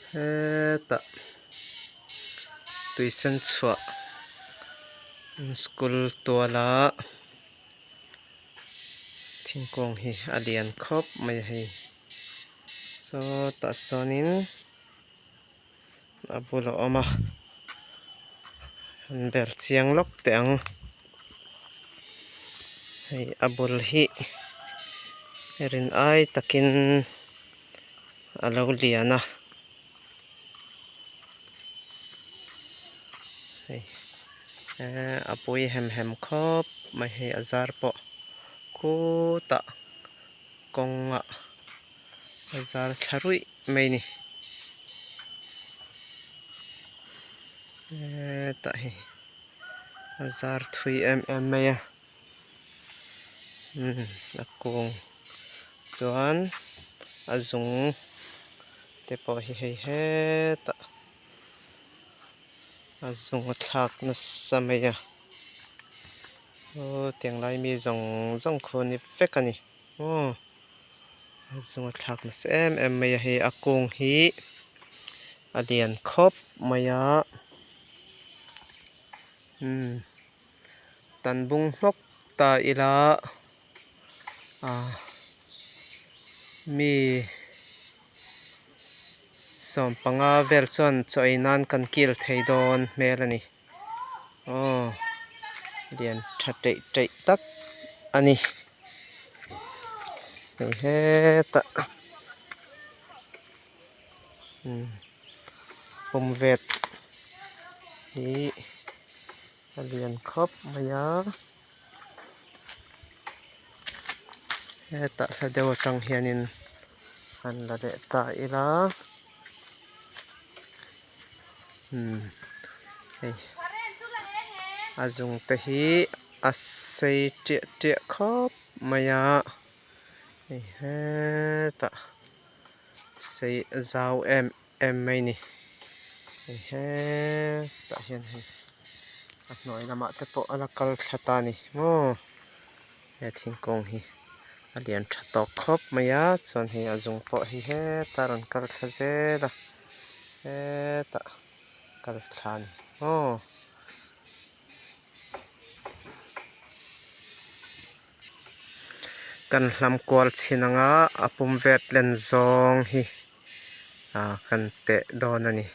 Hetah tuisen chhuah school tuala thingkung hi a lian khawp mai a hei sawtah sawnin a bul a awm a han ber chiang lawk teh ang hei a bul hi rin ai takin. A lo lian a hei eee a pui hem hem khawp mai hei a zar pawh khutah kawngah a zar thla ruih mai a ni hetah hi a zar thui em em mai a. Umm a kung chuan a zung te pawh hi hei hetah a zung a thlak nasa mai a aw tiang lai mi zawng zawng khu ni vek a ni aw a zung a thlak nasa em em mai a hei a kung hi a lian khawp mai a umm. Tan bung hlawk ta ila ah mi sawmpanga vel chuan chaw ei nan kan kil thei dawn hmel a ni aw lian tha teih teih tak a ni hei hetah umm pawm vet hi. A lian khawp mai a hetah hla deuh atang hianin han la leh ta ila umm hei a zung te hi a sei tiah tiah khawp mai a hei hetah sei zau em em mai ni hei hetah hian hei a hnuai lamah te pawh a la kal thla ta a ni maw he thingkung hi a lian tha tawk khawp mai a chuan hei a zung pawh hi hetah a rawn kal thla zel a hetah kal thla a ni maw. Kan hlam kual chhin anga a pum vet len zawng hi ah kan teh dawn a ni.